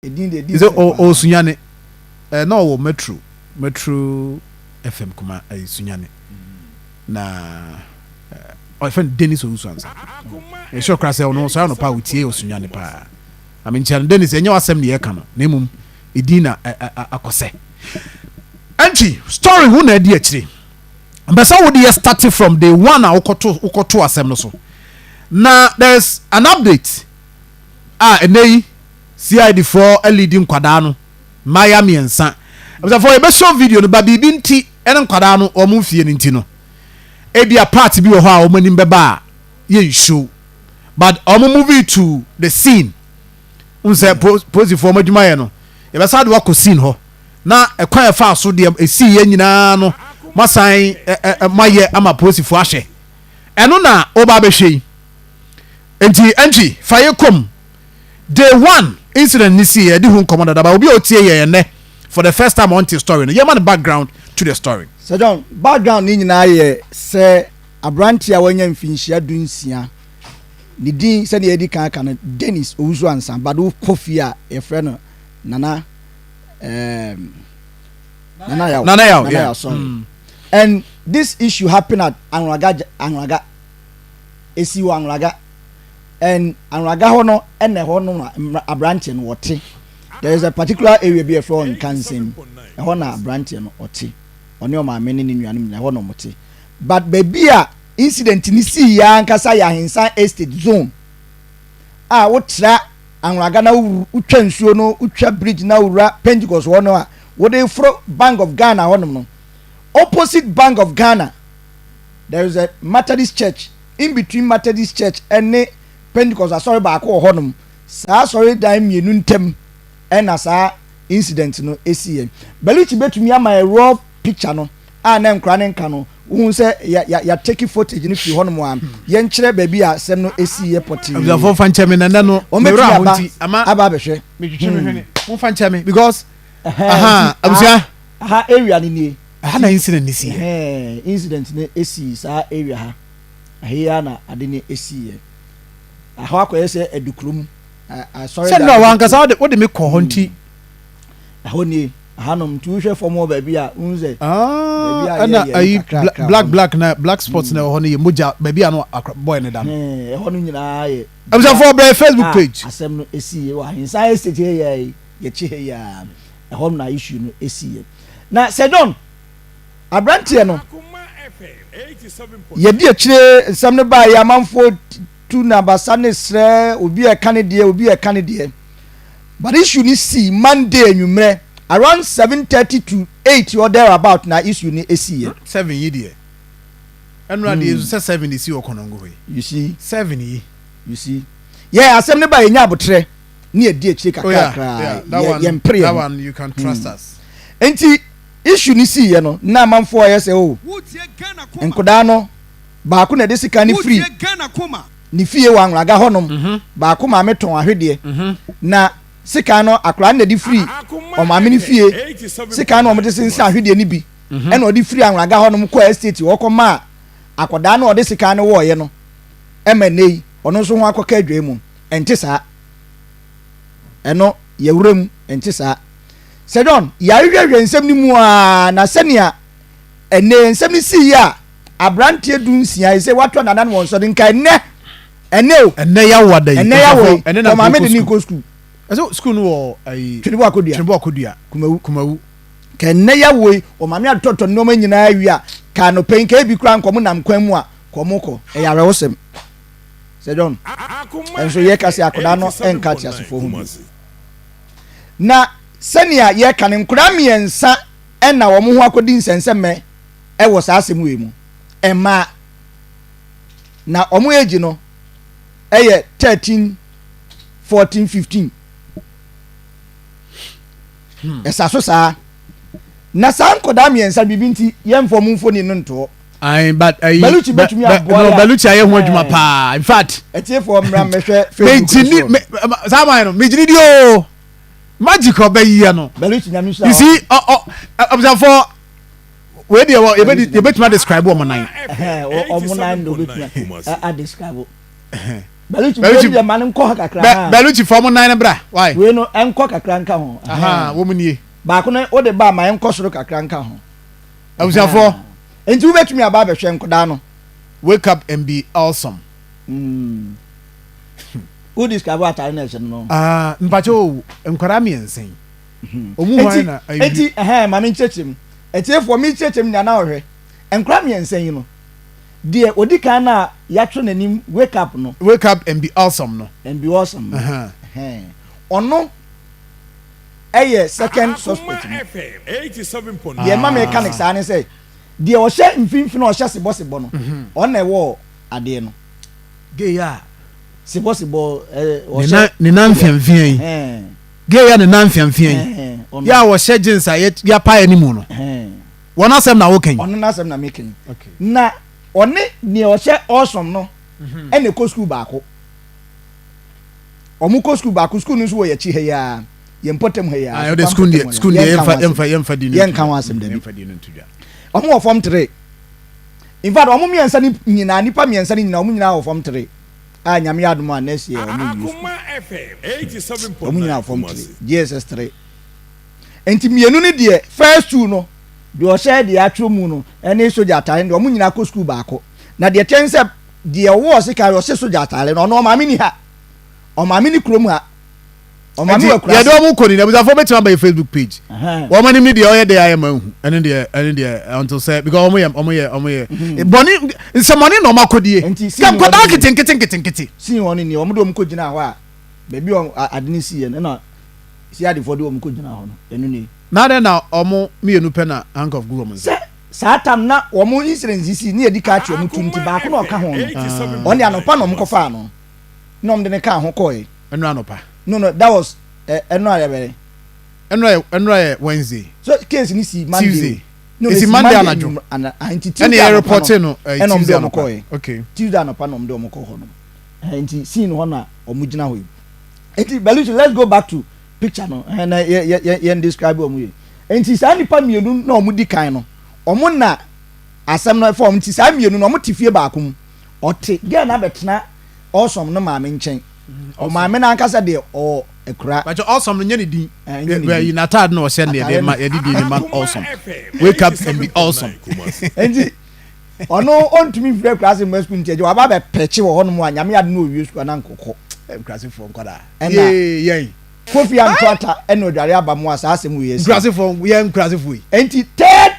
Edin deɛ, edin Sɛ sɛ paa. Ɔsunyane na ɔwɔ Metro FM kuma ɛyɛ Sunyane na ɔfɛn Dennis Owusu Ansa. Ɛhyɛ ɔkora sɛ ɔno ɔsɔre anɔpa a otie Osunyane paa. Na menkyia no, Dennis, ɛnyɛ w'asɛm ne yɛka no, na mmom edin na akɔsɛ. Ɛnti story ho na adi akyire. Mpɛ sɛ wode yɛ starting from day one a wokɔto asɛm no so. Na there's an update a ɛnɛ yi CID foɔ alidi nkwadaa no, mmayewa mmiɛnsa. Abusuafoɔ, yɛbɛshow video no, ba biribi nti ɛne nkwadaa no wɔn mfie no nti no, ebia part bi wɔ hɔ a wɔn anim bɛba a yɛnshow, but wɔn movie to the scene. N sɛ polisifoɔ wɔn adwuma yɛ no, yɛbɛsa de wakɔ scene hɔ na ɛkwan ɛfa so deɛ esi yɛ nyinaa no, moasan ɛ ɛ moayɛ ama polisifoɔ ahwɛ. Ɛno na ɔba abɛhwɛ yi. Nti entry fa yɛ kɔm day one incident ni si yɛ di ho nkɔmɔ dada, ba obi a otie yɛ ɛnɛ for the first time ɔnte story no, yɛ ma no background to the story. Sir John, background ne nyinaa yɛ sɛ aberanteɛ a wanya mfinhyia 16, ne din sɛdeɛ yɛdi kan aka no, Dennis Owusu Ansa, but wokɔ fie a yɛfrɛ no Nana Yaw. Nana Yaw. Nana Yaw, sorry. And this issue happened at Anloga. Anloga, esi wɔ Anloga, and Anloga hɔ no ɛna ɛhɔ no na aberanteɛ no wɔte. There is a particular area bi a yɛfrɛ hɔ Nkansɛm, ɛhɔ na aberanteɛ no ɔte, ɔne ɔmaame ne ne nuanom nyinaa, ɛhɔ na ɔmo te. But baabi a incident ni sii ya ankasa yɛ Ahensan Estate zone a wotra Anloga na wotwa nsuo no, wotwa bridge na wowura Pentecost hɔ no a wode foro Bank of Ghana hɔnom no, opposite Bank of Ghana there is a Methodist church. In between Methodist church ɛne Pentecost asɔre baako wɔ hɔnom, saa asɔre dan mmienu ntam ɛna saa incident no esi yɛ. Beluchi betumi ama yɛ raw picture no a na nkora ne nka no wohu sɛ ya ya ya take footage no firi hɔnom a yɛnkyerɛ baabi a asɛm no esi yɛ pɔtee. Abusuafoɔ, fa nkyɛn mi nana no. Wɔn mewura bɛtumi ho aba nti ama aba abɛhwɛ. Metwitwi me hwene, momfa nkyɛn me because Ɛhɛn, aha nti abusua. Aha area no nie. Aha na incident ni si yɛ. Ɛhɛn, incident no esi saa area ha. Ɛha yi ara na ade no esi yɛ. Ɛhɔ akɔyɛ sɛ adukurom asɔre sɛ nnora wankasa wode me kɔ hɔ nti. Ɛhɔ nie, ahanom nti wohwɛ fam hɔ baabi a wohu sɛ baabi a ɛna yɛyɛ ayi no kakrakra black hɔ no. Black na black spots na ɛwɔ hɔ no yɛ mogya, baabi a no akora boy ne da no. Ɛhɛn, ɛhɔ no nyinaa yɛ Abusuafoɔ, brɛ Facebook a page. Asɛm no esi yɛ wɔ Ahensan Estate ha yi a yi, yɛkyi ha yi a, ɛhɔ na issue no esi yɛ. Na Sir John, aberanteɛ no, yɛdi akyire nsɛm no baa yɛ, amanfoɔ tu n'abasa ne srɛ obi a ɛka ne deɛ, obi a ɛka ne deɛ, but issue no si Monday anwummerɛ around 7:30 to 8 or there about na issue no esi yɛ. 7 yi deɛ, ɛnora deɛ nso sɛ 7 de si wɔ Kɔnɔngo hɔ yi. You see. 7 yi. You see, yɛ asɛm no ba, yɛnya abotrɛ ne yɛdi akyire Oh yeah, kakrakra. That one, yɛmpere that yɛn ho. one you can trust us. Nti issue no siiɛ no, na amanfoɔ yɛ sɛ o nkodaa no baako na ɛde sika no firi ne fie wɔ Anloga hɔnom, baako maame tɔn ahwedeɛ na sika no akwadaa no na ɛde firi ɔmaame no fie, sika no wɔde sensan ahwedeɛ no bi ɛna ɔde firi Anloga hɔnom kɔ estate hɔ kɔmaa akwadaa no a ɔde sika no wɔɔyɛ no, ɛma nne yi ɔno nso ho akɔka adwa mu. Ɛnte saa, ɛno yɛwura mu, ɛnte saa. Sɛ John, yɛahwehwɛ nsɛm no mu a, na sɛnea ɛnɛ nsɛm no sii yi a, aberanteɛ 16 yi sɛ watɔ nana no wɔn nsɔde nka ɛnɛ o. Ɛnɛ yawo ada yi. Ɛnɛ yawo yi. Ɛnɛ na ɔmaame de nkɔ ne school. kɔ school. Ɛsɛ school no wɔ ayi. Twene Akɔdua. Twene Akɔdua. Kumawu. Kumawu. Ka ɛnɛ yawo yi ɔmaame atɔtɔ nneɛma nyinaa wie a, ka anɔpɛ yi nka ebi kura nkɔmɔ nam kwan mu a kɔmɔ kɔ. Ɛyɛ awerɛhosɛm sɛ John ɛnso yɛka sɛ akwadaa no ɛnka ateasefoɔ ho bio. Na sɛnea yɛka no, nkwadaa mmiɛnsa ɛna wɔn ho akɔdi nsɛnsɛmɛ ɛwɔ saa asɛm wei mu, mmaa na wɔn age no ɛyɛ 13, 14, 15. Ɛsa so saa na saa nkwadaa mmiɛnsa biribi nti yɛmfa wɔn mfoni no ntoɔ. Ayi, but ayi. Baluchi bɛtumi aboa no yɛ a- Baluchi ayɛ ho adwuma paa, in fact. Ɛtiefoɔ mmra mmɛhwɛ Facebook megyini so. Me saa man no, megyini di o magic ɔbɛyɛ no. Baluchi, Nyame nhyira You wo. see, ɔ ɔ abusuafoɔ, wei deɛ wɔ yɛbɛtumi describe wɔn nan. Ɛhɛn, ɔmo nan na obetumi a describe. Belucci wei deɛ ma no nkɔ ha kakra. Bɛ Belucci fa wɔn nan no bra. Why? Wei no ɛnkɔ kakra nka ho. Aha, wɔn nie. Baako no wode ba ma ɛnkɔ soro kakra nka ho. Abusuafoɔ. Nti wobɛtumi aba abɛhwɛ nkɔdaa no. Wake up and be awesome. Mm. Wo describe atare na ɛhyɛ no no. Ah, mpakyɛ o, nkwadaa mmiɛnsa yi. Ɔmu hwan na ayi. Eti ɛhɛn maame nkyerɛkyerɛ mu. Atiefoɔ mi kyerɛkyerɛ mu nea na ɔhwɛ. Nkwadaa mmiɛnsa yi no. Deɛ odi kan no a yɛatwerɛ n'anim wake up no. Wake up and be awesome no. And be awesome no. Ɛhɛn. Ɔno ɛyɛ second suspect no. Deɛ ɛma meka no saa ne sɛ deɛ ɔhyɛ mfimfini a ɔhyɛ sebɔsebɔ no ɔno na ɛwɔ adeɛ no. Gay a. Sebɔsebɔ ɛɛ ɔhyɛ. Ne nan mfeamfea yi. Gay a ne nan mfeamfea yi. Yɛ a ɔhyɛ jeans a yɛapae anim no. Wɔn asɛm na woka yi. Ɔno n'asɛm na meka yi. Na ɔne nea ɔhyɛ ɔsom no mhm. ɛna ɛkɔ sukuu baako. Wɔn kɔ sukuu baako, sukuu no nso wɔ yɛn akyi ha yi ara, yɛn mpɔtam ha yi ara. Ah, sukuu deɛ sukuu deɛ yɛnfa yɛnfa yɛnfa di no. Yɛnka ho asɛm dabi. Wɔn wɔ fam tere. In fact, wɔn mmiɛnsa no nyinaa, nipa mmiɛnsa no nyinaa, wɔn nyinaa wɔ fam tere. A nyame yɛ adom a next year wɔn wie sukuu. Wɔn nyinaa wɔ fam tere. JSS 3. Nti mmienu no deɛ first two no deɛ ɔhyɛ deɛ atwerɛ mu no ɛne sogya ataare no deɛ wɔn nyinaa kɔ sukuu baako na deɛ kyɛn sɛ deɛ ɔwɔ ɔse kan ɔhyɛ sogya ataare no ɔno ɔmaame ni ha ɔmaame ni kurom ha ɔmaame wɔ akura yɛde wɔn kɔ ni na abusuafoɔ bɛtumi aba yɛ facebook page wɔn anim ni deɛ ɔyɛ deɛ ayɛ ma ehu ɛne deɛ ɛne deɛ until sɛ because wɔn yɛ wɔn yɛ wɔn yɛ mhm. bɔnne nsɛmɔne na wɔn akɔdie kɛ nkɔdaa nkete nkete nkete nkete. sin wɔn ni wɔn de wɔn kɔ gyina hɔ a baabi a ade ne si yɛ no ɛna si adefoɔ de wɔn kɔgyina hɔ no, ɛno nie. Na adɛn na wɔn mmienu pɛ na handcuff gu wɔn nsa? Sɛ saa tam na wɔn incident sisi ne yɛdi ka akye wɔn tu nti baako na ɔka ho no, ɔno deɛ anɔpa na wɔn kɔfaa no na wɔn de no kaa ho kɔɔe. Ɛno anɔpa? No no that was ɛno ayɛ bɛrɛ. Ɛno yɛ ɛno yɛ Wednesday. So case ni si Monday. Tuesday. No, esi Monday anadwo. Ana nti Tuesday anɔpa no ɛna wɔn de wɔn kɔɔe. Okay. Tuesday anɔpa na wɔn de wɔn kɔɔ hɔ no. Nti scene hɔ na wɔn gyina hɔ yi. Nti Belushi let's go back to picture no ɛhɛn na yɛ yɛ yɛ yɛn describe wɔn yie. Nti saa nipa mmienu na wɔn di kan no wɔn na asɛm no ɛfa wɔn nti saa mmienu no wɔn te fie baako mu. Ɔte girl no abɛtena Awesome no maame nkyɛn. Ɔmaame no ankasa deɛ ɔwɔ akura. Bàtɛ Awesome no nyɛ ne din. Ɛnyɛ ne din. N'ataade na ɔhyɛ no deɛ yɛde ma yɛde din no ma Awesome. Wake up and be awesome. Nti ɔno ɔntumi mfiri akuraase mma sukuu nti agya waba abɛpɛkye wɔ hɔnom a nyame ade no ɔwie sukuu ana nkɔkɔ. Nkurasefoɔ nkwadaa. Ɛna yɛn. Kofi Antoata ɛna ɔdware aba mu a saa asɛm wei asi. Nkurasefoɔ yɛn nkurasefoɔ yi. Nti third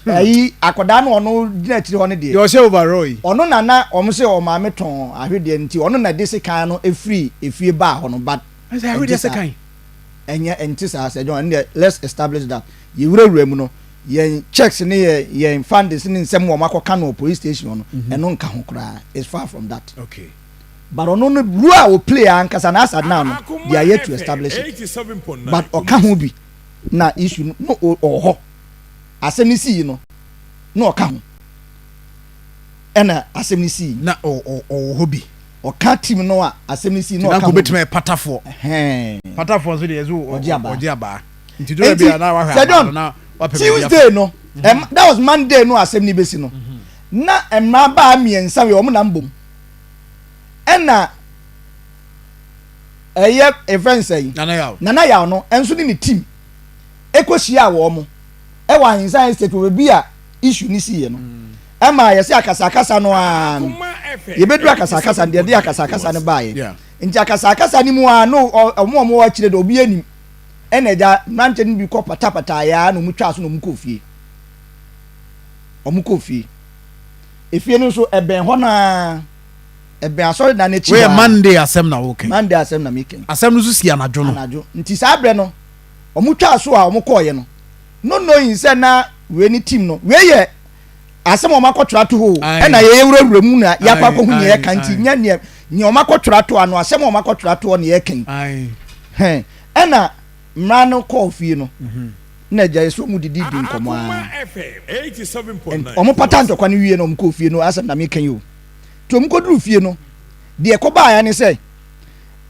ɛyi akwadaa no ɔno gyina akyire hɔ no deɛ. Deɛ ɔhyɛ overall yi. Ɔno na na wɔn sɛ ɔmaame tɔn ahwedeɛ nti ɔno na de sekan no efiri efie baa hɔ no but. Ɛsɛ ahwedeɛ sekan. Ɛnyɛ ɛnte saa sɛ John ɛndeɛ let's establish that yɛwurawura mu no yɛn checks ne yɛ yɛn fundings ne nsɛm wɔn akɔka no wɔ police station hɔ no mhm. ɛno nka ho koraa it's far from that. Okay. But ɔno no role a o play ankasa na as at now no they are yet to establish it but ɔka ho bi na issue no no ɔwɔ hɔ asɛm no sii no na ɔka ho ɛna asɛm no sii. Na ɔwɔ hɔ bi. Ɔka team no a asɛm no sii na ɔka ho bi. Obetumi ayɛ patafoɔ. Patafoɔ nso deɛ ɛso ɔgye abaa. Nti dora bi a na wahwɛ abaa no na wapɛ baabi afa. Tuesday no mhm. that was Monday no asɛm no besi no mhm. na mmaa baa mmiɛnsa wei wɔn nam bom ɛna ɛyɛ efɛn sɛn Nana Yaw no ɛnso ne ne team ɛkɔ hyia wɔn ɛwɔ Ahinsan estate wɔ baabi a issue ne si yɛ no ɛma yɛsɛ akasakasa no ara no yɛbɛduru akasakasa no deɛ ɛde akasakasa no baeɛ nti akasakasa no mu ara no ɔmo a ɔmo wɔ akyire de obi anim ɛna agya mmeranteɛ no bi kɔ patapata yɛ ara na ɔmo twaa so na ɔmo kɔɔ fie ɔmo kɔɔ fie efie no nso ɛbɛn hɔ naa ɛbɛn asɔredan no akyi hɔ. Wei Monday asɛm na woka. Monday asɛm na meka. Asɛm no nso si anadwo no. Anadwo nti saa berɛ no ɔmo twaa so a ɔmo kɔɔyɛ no no knowing sɛ na wei ne team no wei yɛ asɛm a ɔmo akɔtwerɛ ato hɔ o ɛna yɛyɛ wurawura mu na yɛakɔ akɔhu nea yɛka nti nyɛ nea nea ɔmo akɔtwerɛ ato ano asɛm a ɔmo akɔtwerɛ ato hɔ na yɛka yi hɛn ɛna mmara no kɔɔ fie no mhm. na agya yɛ sɛ ɔmo didi di nkɔmɔ aa ɔmo pata ntɔkwa no wie na ɔmo kɔɔ fie no asɛm na meka yi o nti ɔmo kɔduru fie no deɛ ɛkɔbaeɛ ne sɛ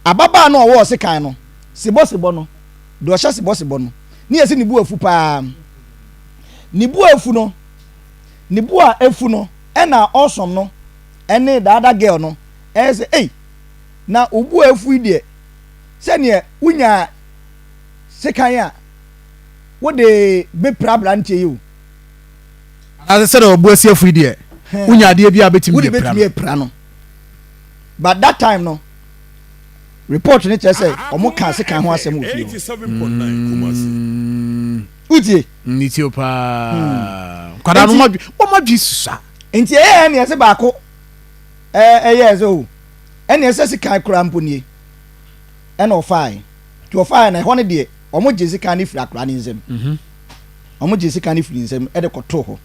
ababaa no a ɔwɔ ɔsekan no sebɔsebɔ no deɛ ɔhyɛ sebɔsebɔ no ne yɛsi ne bo afu paa ne bo afu no ne bo a afu no ɛna ɔsɔm no ɛne the other girl no ɛyɛ sɛ ei. Na wo bo afu yi deɛ, sɛdeɛ wonya sekan a wode bɛpira aberanteɛ yi o. Anaasɛ sɛdeɛ wo bo asi afu yi deɛ, wonya adeɛ bi a wobɛtumi de apira no. Wode bɛtumi apira no. But that time no, report no kyerɛ sɛ wɔn kaa sekan ho asɛm wɔ fie hɔ. Wotie? Metie o paa. Nkwadaa no wɔn adwi susua. Nti ɛyɛ ɛne ɛsɛ baako ɛyɛ ɛsɛ o ɛne ɛsɛ sekan koraa mpo nie ɛna ɔfaae nti ɔfaae na ɛhɔ no deɛ wɔn gye sekan no firi akwadaa no nsam wɔn gye sekan no firi nsam ɛde kɔtoo hɔ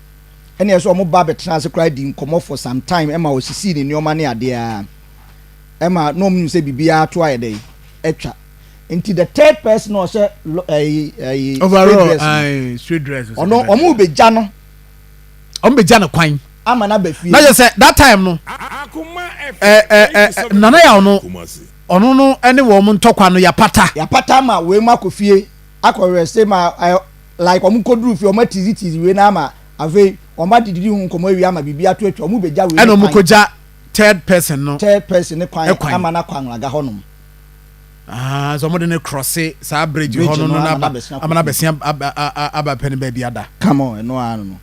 ɛne ɛsɛ wɔn ba abɛtena ase koraa di nkɔmɔ for some time ɛma ɔsisii ne nneɛma ne adeɛ a ɛma na wɔn nim sɛ biribiara to ayɛ dɛ atwa nti the third person ɔhyɛ ɛyi ɛyi overall ayi straight dress ɔno wɔn bɛ gya no wɔn bɛ gya no kwan ama na bɛ fie na yɛ sɛ that time no ɛɛ ɛɛ nana yaw no ɔno no ɛne wɔn ntɔkwa no yapata yapata ma wei mu akɔ fie akɔ rɛse ma ɛ like wɔn kɔ duru fie wɔn atizi tizi wei na ama afei wɔn adididi ho nkɔmɔ awie ama biribi ato atwa wɔn bɛ gya wei ɛna wɔn kɔ gya third person no third person ne kwan ama na kɔ anwulaga hɔ nom. Ah, so wɔde ne krɔse saa bridge hɔ no no na ama na bɛsia aba pɛ ne baabi ada. Come on, ɛno ara no.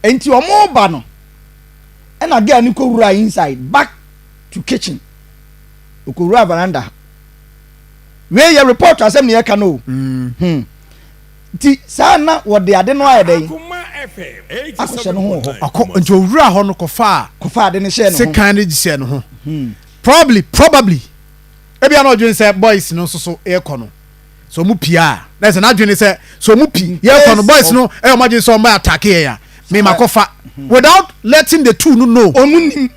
Nti wɔn ba no, ɛna girl no kɔ wura inside back to kitchen. Okowura veranda. Wei yɛ report asɛm ne yɛka no o. Hmm. Nti saa na wɔde ade no ayɛ dɛn? Akɔhyɛ no ho wɔ hɔ. Ɔkɔ nti owura hɔ no kɔfaa. Kɔfaa ade no hyɛɛ ne ho. Sekan no hyɛɛ ne ho. Probably probably ebia na ɔdwene sɛ boys no nso so yɛkɔ no sɛ ɔmo pia a na ɛsɛ n'adwene sɛ sɛ ɔmo pi yɛkɔ no boys no ɛyɛ ɔmo adwene sɛ ɔmo attack yɛn a me ma kɔfa without letting the two no know. Ɔmo nim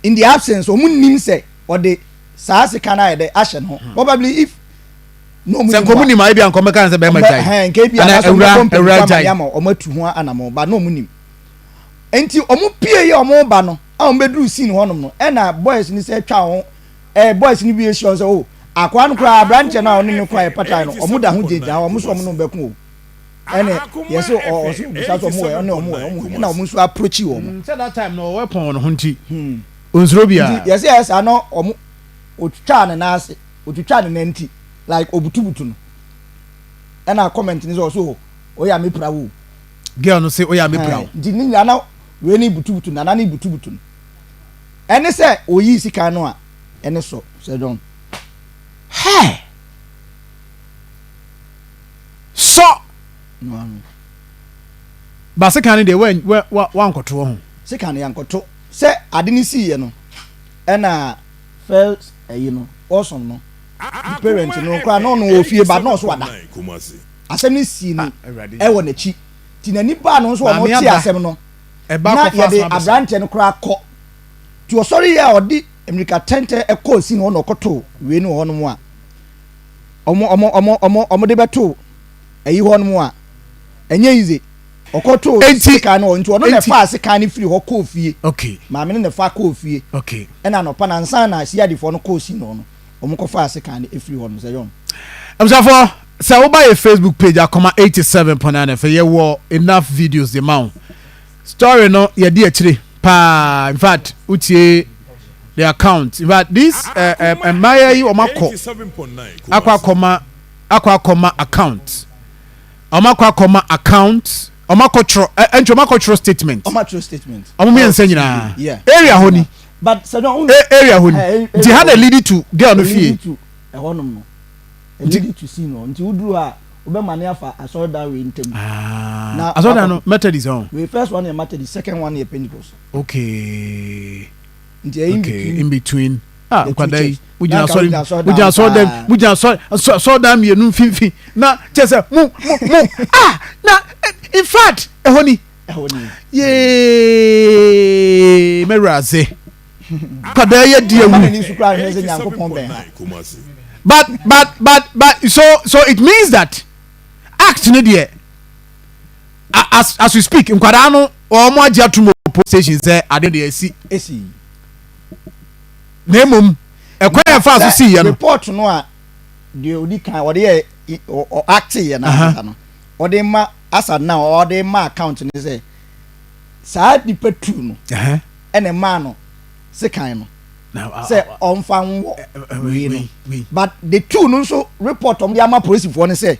in the absence ɔmo nim sɛ ɔde saa sekan no ayɛ dɛ ahyɛ ne ho probably if na ɔmo sɛ nkɔmɔ nim a ebia nkɔmɔ bɛka sɛ bɛrima gyae nka ebia ana anaasɛ ɔmo awura bɛkɔ awura mpanyinfo gyae ama ama ɔmo atu ho anamɔ ba na ɔmo nim nti ɔmo pie yɛ ɔmo ba no a ɔmo bɛduru scene hɔnom no ɛna boys no sɛ atwa ho ɛɛ boys no bi ahyia ɔmo sɛ o akoa no koraa aberanteɛ no a ɔne ne kɔ ayɛ patae no ɔmo da ho gyinagyina hɔ ɔmo sɛ ɔmo no bɛko o ɛne yɛsɛ ɔsɛ obisa sɛ ɔmo wɔ ɔne ɔmo wɔ ɔmo wɔ ɛna ɔmo nso approach wɔn. Sɛ that time no ɔwɔ weapon wɔ ne ho nti onsuro biara. Nti yɛsɛ yɛ saa na ɔmo otwitwaa ne nan ase otwitwaa ne nan ti like obutubutu no ɛna comment ne sɛ ɔsɛ o oyɛ a mepira wo. Girl no se oyɛ a mepira wo. Nti ne nyinaa na wei ne butubutu nana ne butubutu no ɛne sɛ oyii sika no a ɛne sɔ sɛ John. Hey! Sɔ! No ano. Ba sekan no deɛ wankɔto wɔ ho. Sekan no yankɔto sɛ ade no siiɛ no ɛna first ɛyi no ɔsom no ne parent no koraa na ɔno wɔ fie ba na ɔso ada asɛm no sii no ɛwɔ n'akyi ti n'ani baa no nso ɔno te asɛm no na yɛde aberanteɛ no koraa kɔ ti ɔsɔre yɛ a ɔde mmirika tɛntɛn ɛkɔɔ si no ɔna ɔkɔto wei no wɔ hɔnom a ɔmo ɔmo ɔmo ɔmo ɔmo de bɛto ɛyi hɔnom a ɛnyɛ easy ɔkɔto sekan no nti ɔno na ɛfa sekan no firi hɔ kɔɔ fie okay maame no na ɛfa kɔɔ fie okay ɛna anɔpa na nsa na siadifoɔ no kɔɔ si no no ɔmo kɔfa sekan no efiri hɔ no sɛ yɔn. Abusuafoɔ sɛ woba yɛ Facebook page Akoma 87.9 FM yɛwɔ enough videos de ma wo story no yɛde akyire paa in fact wotie the account in fact this uh, uh, mmayewa yi wɔn akɔ akɔ akɔma akɔ akɔma account wɔn akɔ akɔma account wɔn akɔtwerɛ ɛ ɛntwi wɔn akɔtwerɛ statement wɔn atwerɛ statement wɔn mmiɛnsa nyinaa area hɔ ni but sɛ no area hɔ ni nti ha na lead to girl no fie ɛhɔnom no lead to scene no nti woduru a wobɛma ne afa asɔredan wei ntam ah, na asɔredan no Methodist ɔn wei first one yɛ Methodist second one yɛ Pentecost okay nti ɛyɛ in between in between ah nkwadaa yi mo gyina asɔre mo gyina asɔre mo gyina asɔre asɔredan mmienu mfimfini na kyerɛ sɛ mo mo mo ah na in fact ɛhɔ ni yee mɛwura ase nkwadaa yi adi ewu but but but but so so it means that act ne deɛ as as we speak nkwadaa no wɔn agye atum wɔ police station sɛ ade deɛ esi. Esi. Na mmom ɛkwan yɛ fa so si yɛ no. Report no a deɛ odi kan ɔde yɛ ɔ act yɛ n'ankasa no ɔde ma asa na ɔde ma account ne sɛ saa nipa tu no ɛna ɛmaa no sekan no. sɛ ɔmfa nwɔ wei no. But the two no nso report ɔmo de ama polisifoɔ no sɛ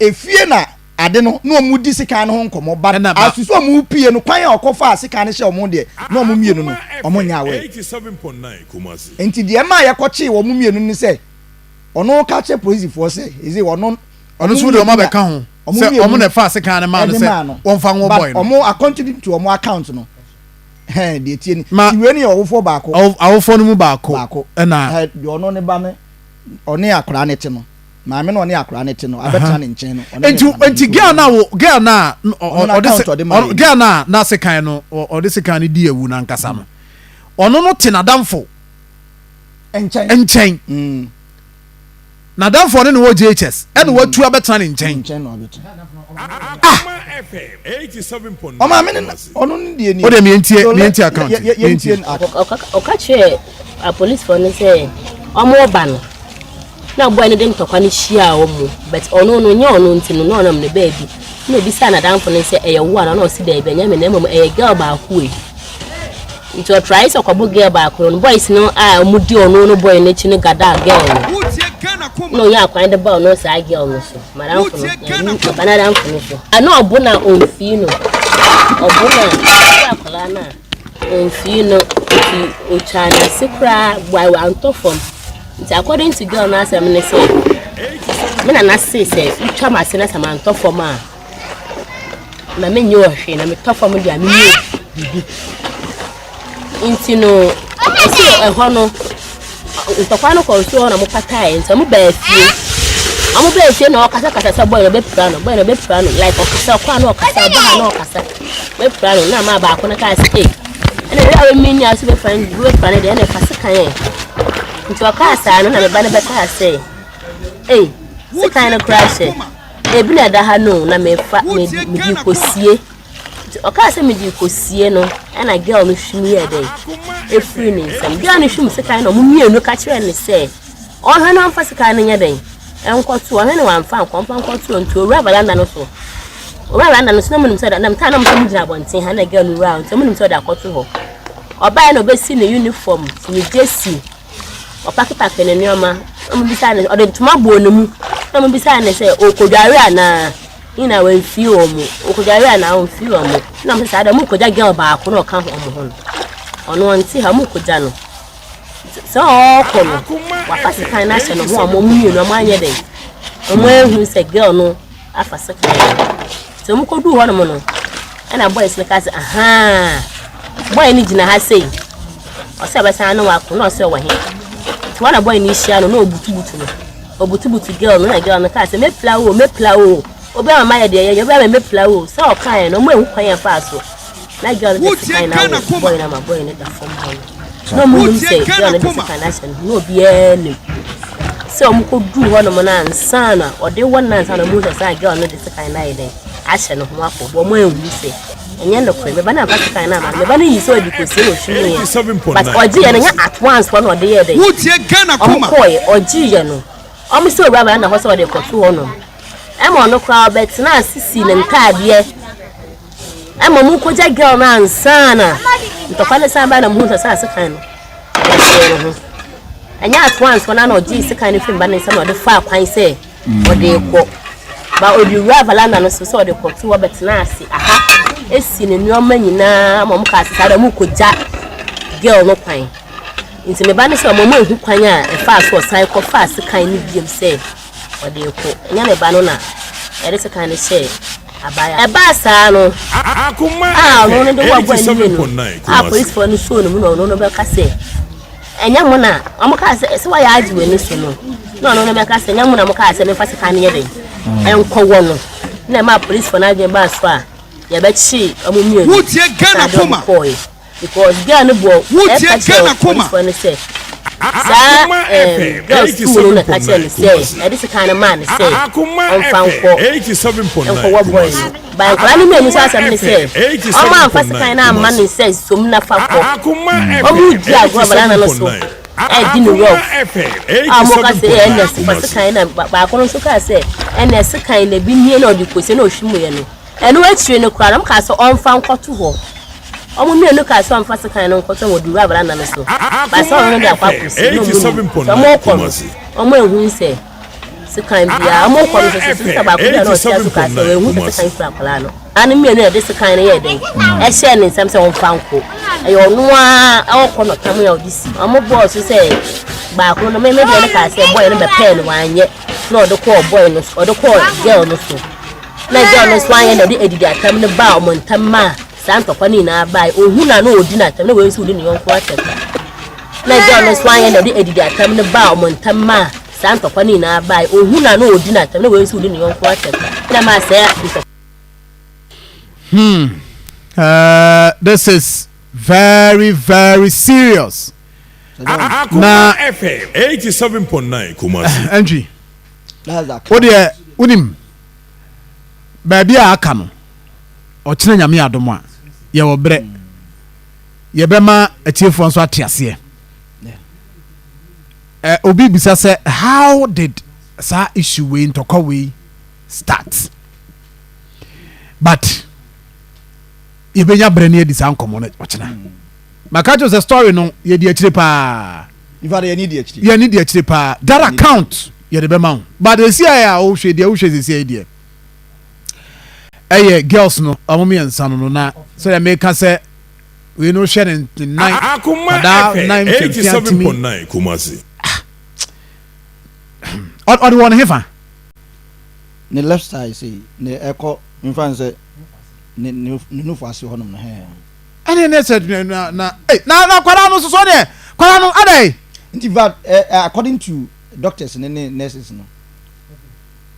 efie na ade no na ɔmo di sekan no ho nkɔmɔ, but asusu ɔmo pie no, kwan a ɔkɔfa sekan no hyɛ ɔmo deɛ, na ɔmo mmienu no ɔmo nyɛ aware. Nti deɛ ɛma yɛkɔkye wɔn mmienu no sɛ ɔno ka kyerɛ polisifoɔ sɛ ɛsɛ ɔno. Ɔno nso de ɔmo abɛka ho sɛ ɔmo na ɛfa sekan no maa no sɛ wɔmfa nwɔ boy no. Ɔmo according to ɔmo account no, hɛn deɛ tie ni ti wei ni yɛ ɔwofoɔ baako. Awofoɔ no mu baako. Baako ɛna deɛ ɔno ne ba ne ɔne akwaraa ne te no, maame na ɔne akwaraa ne te no abɛtena ne nkyɛn no. Nti girl na wo girl na ɔde se girl na na sekan no, ɔde sekan no di ewu nankasa no, ɔno no te n'adamfo nkyɛn. Nkyɛn n'adamfo ɔne ne wɔ JHS ɛna watu abɛtena ne nkyɛn. Nkyɛn na ɔbɛtena. Ah. Ɔmaame ne ɔno ne deɛ ni. O de mientie mientie account. Yɛntie. Ɔka kyerɛ apolisifoɔ no sɛ ɔmo ba no na boy no de ntɔkwa no hyia wɔn, but ɔno no nyɛ ɔno, nti no na ɔnam ne baabi na obisa n'adamfo no sɛ ɛyɛ wo a, na ɔsi daabi, ɛnyɛ me, na mmom ɛyɛ girl baako yi. Nti ɔtry sɛ ɔkɔbɔ girl baako no, boys no a ɔmo di ɔno no boy n'akyi no gada girl no na ɔnyɛ akwan de ba ɔno saa girl no so, madamfo no ɔba n'adamfo no so ana ɔbo na ɔmfii no, ɔbo na ɔbo akwadaa no a ɔmfii no, nti otwa n'ase koraa wantɔ fam. Nti according to girl no asɛm ne sɛ me nana se sɛ wotwa m'ase na sɛ mantɔ fam a na menyɛ wɔ hwee, na metɔ fam deɛ a menyɛ biribi. Nti no ɛsɛ ɛhɔ no ntɔkwa no kɔɔ so hɔ na mopataeɛ. Nti ɔmo baa fie, ɔmo baa fie na ɔkasakasa sɛ boy no bɛpira no, boy no bɛpira no, like ɔkasa ɔkɔ a na ɔkasa, ɔba ha na ɔkasa bɛpira no. Na ama baako no kaa sɛ ee, ɛna ɛyɛ a wɔmi ni aso bɛpira no, bɛpira no deɛ ɛna ɛfa sekan yɛ. Nti ɔkaa saa no na me ba no bɛkaa sɛ ee, sekan no koraa hyɛ ebi na ɛda ha no na mefa mede kɔsie. Nti ɔkaa sɛ mede kɔsie no, ɛna girl no hwim yɛ dɛn efiri ne nsam. Girl no hwim sekan na ɔmo mmienu ka kyerɛ ne sɛ ɔhwɛ no ɔmfa sekan no nyɛ dɛn nkɔto, ɔhwɛ no wamfa nkɔ, ɔmfa nkɔto. Nti owura veranda no so, owura veranda no so na mo nim sɛ nam taa na mo sɛ mo gyina abɔnten ha na girl no wura, nti mo nim sɛ ɔde akɔto hɔ. Ɔbaa na ɔbɛsi ne uniform, ne jersey, ɔpakepake ne nneɛma na mo bisa ne ɔde ntoma bɔɔ ne mu na mo bisa ne sɛ ɔkɔdware anaa nyinaa wamfie wɔn mu, ɔkɔdware anaa ɔmfie wɔn mu. Na mo sɛ saa deɛ mo kɔgya girl baako na ɔka wɔn ho no, ɔno ɔnte ha, mo kɔgya no sɛ ɔrekɔ no wafa sekan no ahyɛ ne ho a wɔn mmienu wɔn anyɛ dɛn wɔn ahu sɛ girl no afa sekan no. Nti wɔn kɔduu hɔnom no, ɛna boys no ka sɛ ahaa, boy no gyina ha sei, ɔsɛ ɔbɛsan ne wako, na ɔsɛ ɔwɔ he. Nti wɔn na boy no hyia no na ɔbutubutu no, ɔbutubutu girl no, na girl no kaa sɛ mɛpira wo, mɛpira wo, obi ama mayɛ deɛ yɛyɛ, obi ama mɛpira wo. Sɛ ɔkaeɛ no, ɔmo ehu kwan yɛn faa so na girl no de sekan na awo boy no ama boy no da fam hɔ no, na ɔmo nim sɛ girl no de sekan no ahyɛ no, na obiara nim sɛ ɔmo kɔduu hɔnom no ansa na ɔde wɔ no, ansa na ɔmo hu sɛ saa girl no de sekan no ayɛ dɛn ahyɛ ne ho akɔ bɔ. Ɔmo anhu sɛ ɛnyɛ nokorɛ meba no amfa sekan no ama no, meba no yi sɛ ɔde kɔsie na ɔhwim yɛ, but ɔgye yɛ no nyɛ at once hɔ na ɔde yɛ dɛn. Ɔmo kɔɔyɛ ɔgye yɛ no, ɔmo sɛ owura bɛn na hɔ sɛ ɔde kɔto hɔnom, ɛma ɔno koraa ɔbɛtena ase si ne ntaadeɛ ɛma ɔmo kɔgya girl no ansa na ntɔkwa no san ba na mo hu sɛ saa sekan no ɛhyɛ ne ho. Ɛnyɛ at once hɔ na na ɔgye sekan no firi mba ne nsam na ɔde faa kwan sɛ ɔde kɔ ba, ɔde wura veranda no so sɛ ɔde kɔto hɔ, bɛtena ase aha esi ne nneɛma nyinaa ma ɔmo kaa sɛ saa deɛ ɔmo kɔgya girl no kwan. Nti me ba no sɛ ɔmo ehu kwan a ɛfaa so ɔsan kɔ faa sekan no biem sɛ ɔde kɔ, ɛnyɛ me ba no na ɛde sekan no hyɛ abaayewa. Ɛbaa saa no a ɔno no de wɔ abɔ anim no a polisifoɔ no suo no mu na ɔno no bɛka sɛ ɛnyɛ mo na ɔmo kaa sɛ sɛ wɔyɛ agye w'ani so no, na ɔno no bɛka sɛ ɛnyɛ mo na mo kaa sɛ mefa sekan no yɛ dɛn ɛnkɔwɔ no, na ɛmaa polisifoɔ no adwene baa so a yɛbɛkye ɔmo mmienu saa de ɔmo kɔɔɛ, because girl no bɔ ɛka kyerɛ polisifoɔ no sɛ saa girl school no na ɛka kyerɛ no sɛ ɛde sekan no maa no sɛ ɔmfa nkɔ nkɔwɔ boy no. Ba nkwadaa no mmienu nso asɛm ne sɛ ɔmo amfa sekan no amma no sɛ som na fa kɔ. Ɔmo di agorɔ banana no so ɛdi no rough a ɔmo ka sɛ ɛnna fa sekan na baako no nso kaa sɛ ɛnna sekan na ebi nie na ɔde kɔsie na ɔhwi mu yɛ no. Ɛno akyire no koraa no ɔmo kaa sɛ ɔmfa nkɔto hɔ. Wɔn mmienu kaa sɛ wɔmfa sekan no nkɔtɔ wɔ Duru abrannaa no so, but sɛ ɔno no de akɔ akɔsi na wɔn nim. Sɛ wɔrekɔ no, wɔn anhu sɛ sekan biara. Wɔrekɔ no nso, sista baako bi a na ɔte ase kaa sɛ wɔanhu sɛ sekan kura akwadaa no. Akwadaa no mmienu na ɛde sekan no yɛɛ dɛn? Ɛhyɛɛ ne nsam sɛ ɔmfa nko. Ɛyɛ ɔno ara ɔkɔ na ɔtam a ɔde si. Wɔbɔɔ so sɛ baako no, me me deɛ no kaa sɛ bɔyɛ no bɛpɛɛ no wanyɛ na ɔde kɔɔ bɔyɛ no so, ɔde kɔɔ girl no so. Na girl no nso anyɛ na ɔde adidi atam no baa wɔn ntam maa Saa ntɔkwa no nyinaa bae. Ohu no a na ɔredi no atɛm, na wei nso redi ne yɔnko atɛm. Na girl no nso anyɛ na ɔde adidi atɛm no baa wɔn ntam maa saa ntɔkwa no nyinaa bae. Ohu no a na ɔredi no atɛm, na wei nso redi ne yɔnko atɛm. Na maa saa ntɔkwa. Hmm. This is very very serious. Na FM 87.9 Kumasi. Entry. Wo deɛ wonim baabi a aka no. Ɔkyena Nyame adom a, yɛwɔ berɛ. Yɛbɛma atiefoɔ nso ate aseɛ. Eh, obi bisa sɛ how did saa issue wei ntɔkwa wei start? But yɛbɛnya berɛ ne yɛdi saa nkɔmmɔ no ɔkyena. Maka kyerɛ sɛ story no yɛdi akyire paa. Yɛni di akyire. Yɛni di akyire paa. That account yɛde bɛma wo. But esi a wohwɛ deɛ wohwɛ sisi yi deɛ. Ɛyɛ girls no ɔmo mmiɛnsa no no na sɛdeɛ meka sɛ wei no hwɛ ne nan Akoma kwadaa FM nan mfiamfia tumi 87.9 Kumasi. Ah ɔde wɔ ne hefa? Ne left side sei ne ɛkɔ nfa ne sɛ ne ne ne nufu ase hɔnom no hɛn. Ɛne ne sɛ na na eh na na kwadaa no soso deɛ kwadaa no adɛn. Nti va eh according to doctors ne ne nurses no.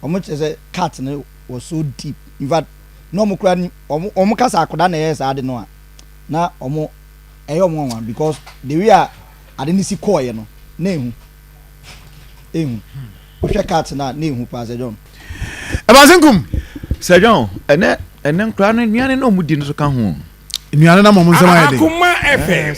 Wɔn kyerɛ sɛ cut no was so deep in fact na wɔn kura ni wɔn wɔn kasa akwadaa na ɛyɛ saa ade no a na wɔn ɛyɛ wɔn nwanwa because the way a ade no si kɔɔyɛ no na ehu ehu wohwɛ cut no a na ehu paa Sir John. Ɛbaase nkum. Sir John ɛnɛ ɛnɛ nkwadaa no nnuane na wɔn di no so ka ho. Nnuane na wɔn nsɛm ayɛ den. Akoma FM.